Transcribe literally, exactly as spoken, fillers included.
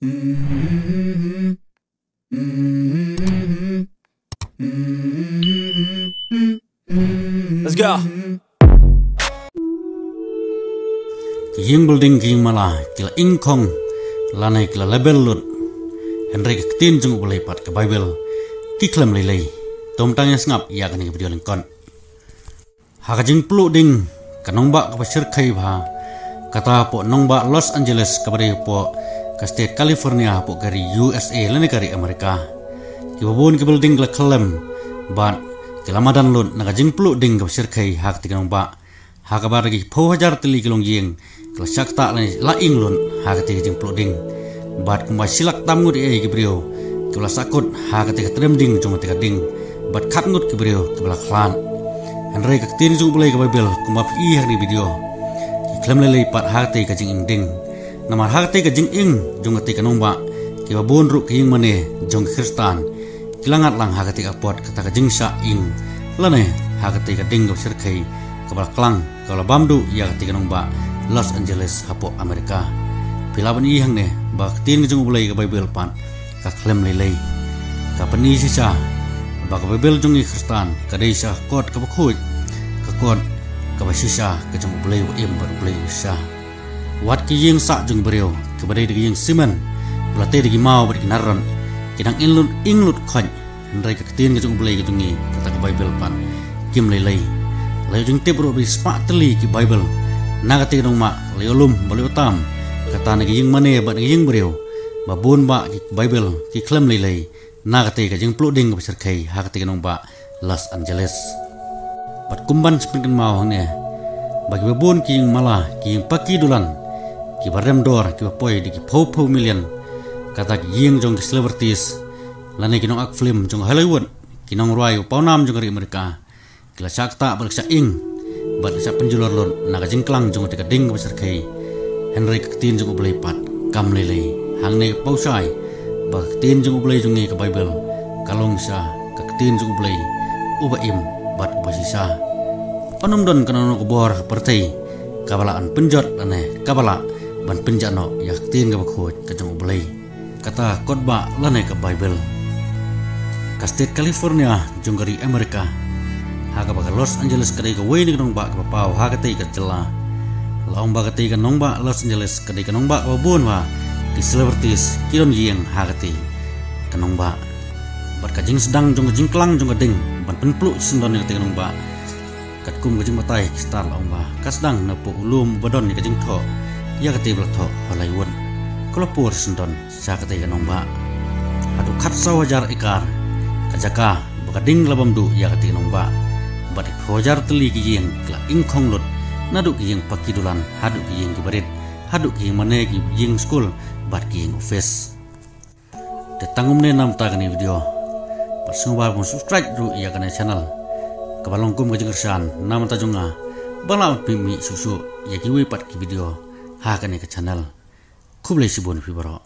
Let's go. Ki ïing building, ki ïing mala ki la ingkhong lane ki la lebel lut. Hynrei ka ktien jong U Blei pat ka Baibl ki khlem lei lei. To mynta ngin sngap ïa kane ka video lyngkot. Ha ka jingpluh ding ka nongbah kaba shyrkhei bha, kata hapoh nongbah Los Angeles kaba dei hapoh ka state California hapoh ka ri U S A lane ka ri America. Kiba bun ki building ki la khyllem bad ki la madan lut na ka jingpluh ding kaba shyrkhei ha katei ka nongbah. Ha kaba da ki phew hajar tylli ki longïing ki la shah ktah lane la ing lut ha katei ka jingpluh ding. Bad kumba shi lak tam ngut ïa ki briew ki la sahkut ha katei ka triem ding jong katei ka ding. Bad khat ngut ki briew kiba la khlad. Hynrei ka ktien jong U Blei ka Baibl kumba phi i ha kane ka video, ki khlem lei lei pat ha katei ka jinging ding. Namar ha katei ka jinging jong katei ka nongbah, kiba bun ruh ki ïing mane jong ki Khristan ki la ngat lang ha katei ka apot kata ka jingshah ing lane ha katei ka ding kaba shyrkhei kaba la klang kaba la bam duh ïa katei ka nongbah Los Angeles hapoh America. Phi lah ban i hangne ba ka ktien ka jong U Blei ka Baibl pat ka khlem lei lei. Ka pyni shisha ba ka Baibl jong ngi Khristan ka dei shisha ka kot kaba khuid, ka kot kaba shisha ka jong U Blei uba im bad U Blei uba shisha. Wat ki ïing sah jong ki briew kiba dei da ki ïing simen, ba la tei da ki maw bad ki narrot, ki dang ing lut ing lut khoit. Hynrei ka ktien ka jong U Blei ka jong ngi kata ka Baibl pat kim lei lei. La ïoh jingtip ruh ba ki spah tylli ki Baibl na katei ka nongbah la ïoh lum bad la ïoh tam, kata na ki ïing mane bad na ki ïing briew. Ba bun bah ki Baibl ki khlem lei lei na katei ka jingpluh ding kaba shyrkhei ha katei ka nongbah Los Angeles. Bad kum ban sa pynkynmaw hangne ba kiba bun ki ïing mala, ki ïing paki dulan, kiba rem dor, kiba poi da ki phew phew million, kata ki ïing jong ki celebrities lane ki nongakt film jong Hollywood, ki nongrwai ba pawnam jong ka ri America, ki la shah ktah bad la shah ing bad la shah pynjulor lut na ka jingklang jong katei ka ding kaba shyrkhei. Hynrei ka ktien jong U Blei pat kam lei lei. Hangne ka paw shai ba ka ktien jong U Blei jong ngi ka Baibl ka long shisha ka ktien jong U Blei uba im bad uba shisha. Ym don kano kano ka bor ha ka pyrthei kaba lah ban pynjot lane kaba lah ban pynjah noh ïa ka ktien kaba khuid ka jong U Blei, kata ka kot bah lane ka Baibl. Ka state California jong ka ri America, ha kaba ka Los Angeles ka dei kawei na ki nongbah kiba paw ha katei ka jylla. La ong ba katei ka nongbah Los Angeles ka dei ka nongbah kaba bun bah ki celebrities ki don ïing ha katei ka nongbah. Bad ka jingsdang jong ka jingklang jong ka ding ban pynpluh syndon ïa katei ka nongbah, katkum ka jingbatai ki star la ong ba ka sdang napoh u lum uba don ïa ka jingthoh ïa katei ba la thoh Hollywood. Ka la pur syndon sha katei ka nongbah. Haduh khatsaw hajar ekar ka jaka ba ka ding la bam duh ïa katei ka nongbah. Bad ki phew hajar tylli ki ïing ki la ingkhong lut, naduh ki ïing paki dulan haduh ki ïing kiba rit, haduh ki ïing mane, ki ïing skul bad ki ïing office. Te tang kumne na mynta kane ka video. Bad sngewbha ban subscribe ruh ïa kane ka channel kaba long kum ka jingkyrshan na mynta jong nga, ba lah ban pynmih shuh shuh ïa kiwei pat ki video ha kane ka channel. Khublei shibun phi baroh.